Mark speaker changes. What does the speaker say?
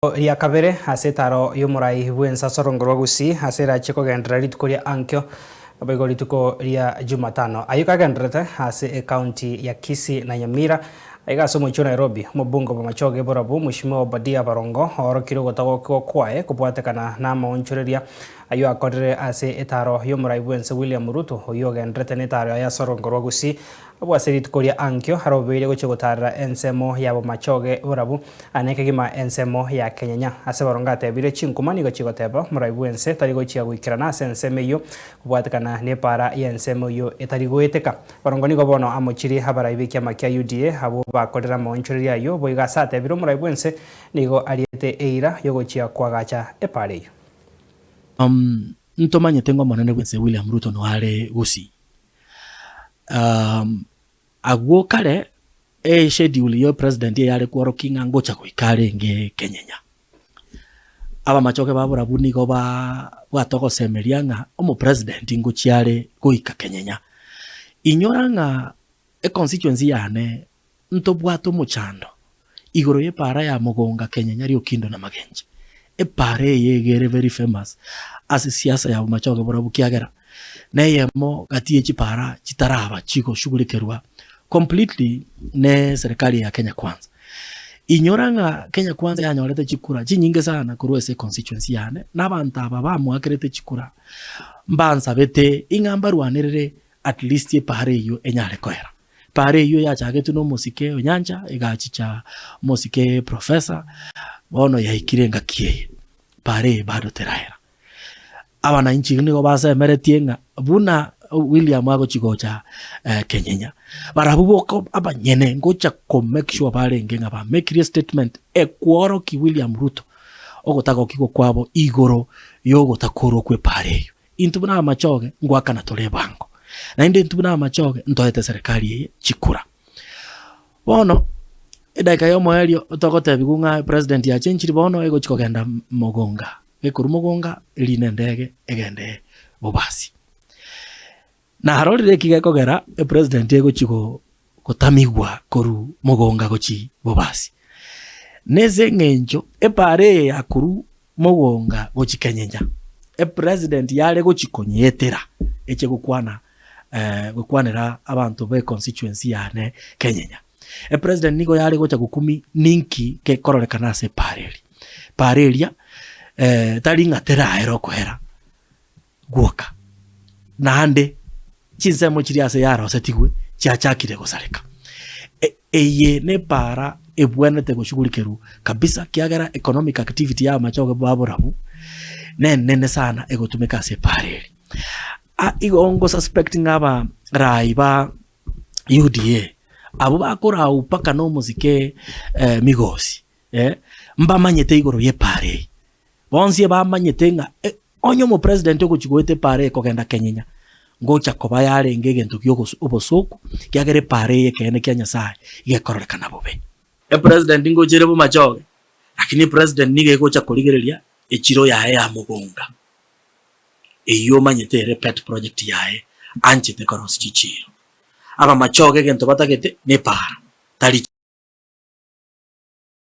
Speaker 1: Ria kabere ase etaro y'omorai bw'ensa rongo rwa Gusii ase erachie kogenderera rituko ria ankio naboigo rituko ria Jumatano. Ayio kagendererete ase ecounty ya Kisii na Nyamira aiga ase omochie o Nairobi. Omobunge bw'amachoge borabu Mweshimiwa Obadia Barongo oorokirie ogotagokigwa kwaye kobwatekana namaonchoreria ayio akorire ase etaro y'omorai bw'ense William Ruto oyio ogendererete netaro yaye ase orongo rwa Gusii Abwo ase rituko ria ankio arobeire gochia gotaarera ensemo ya bomachoge borabu, ane kegima ensemo ya kenyenya. Ase baronge atebire, Chinkuma nigo chigoteba, Omorai bw'ense tari gochia goikerana ase ensemo eyio, kobwatekana nepaara y'ensemo eyio etari goeteka. Barongo nigo bono amochirie abarai b'ekiama kia UDA abwo bakorire amaonchoreria ayio, boigo ase atebire omorai bw'ense nigo ariete eira y'ogochia koagacha epaara eyio.
Speaker 2: Ntomanyete ng'a Omonene bw'ense William Ruto noare gusii. Agwo kare eschedule ya president eyare kworokia ng'a ngocha goika arenge kenyenya. Abamachoge ba barabwo nigo babwate ogosemeria ng'a omopresident ngochia are goika kenyenya. Inyora ng'a econstituency yane Ntobwate omochando igoro y'epaara ya Mogonga Kenyenya Riokindo na Magenche. Epaara eye iga ere very famous ase siasa ya Bomachoge borobwo kiagera neyemo gati ye chipaara chitaraba chigoshugulikerwa completely ne serikali ya Kenya Kwanza. Inyora ng'a Kenya Kwanza yanyorete chikura chinyinge sana korwa ase econstituency yane na abanto aba bamoakerete chikura mbansabete ing'a mbarwanerere at least epaara eyio enyare koera. Paara eyio yachagetwe nomosike o nyancha, egachicha omosike professor, bono yaikire engaki eye, paara eye bado teraera. Abananchi nigo basemeretie ng'a buna William agochi gocha kenyenya, barabwo boka abanyene ngocha ko make sure barenge ng'a ba mekire estatement ekworokia William Ruto ogotagokigwa kwabo igoro yogotakorwa kwa epaara eyio. Intwe buna amachoge ngoakana tore ebango, naende intwe buna amachoge ntoete eserekari eye chikura. Bono edakika ya omoerio togotebigwa ng'a president yachenchiri bono egochi kogenda mogonga, gekorwa mogonga erine endege egende bobasi. Narorire eki gekogera epresident egochi gotamigwa korwa mogonga gochi bobasi, nese eng'encho epaara eye ya korwa mogonga gochi kenyenya, epresident yare gochi konyeetera eche gokwana gokwanera abanto be constituency yane kenyenya. Epresident nigo yare gocha gokumia ninki gekororekana ase epaara eria. Epaara eria tari ng'a teraere okoera. gwoka, naende chinsemo chiria ase yarosetigwe chiachakire gosareka. Eye nepaara ebwenerete goshughulikerwa kabisa kiagera economic activity ya amachoge bwa borabu nenene sana egotumeka ase epaara eri. Igo ngo suspect ng'a abarai ba UDA abwo bakorau mpaka na omosike Migosi mbamanyete igoro y'epaara eye. Bonsi ebamanyete ng'a onye omopresident ogochia goeta epaara eye kogenda kenyenya, ngocha koba yarenge egento gi'obosoku, ekiagera epaara eye ekeene kia Nyasaye gekororekana bobe. Epresident ngocha ere bomachoge, lakini epresident nigo egocha korigereria echiro yaye ya mogonga, eyio omanyete ere pet project yaye anchete korosia chichiiro. Abamachoge egento batagete nepaara.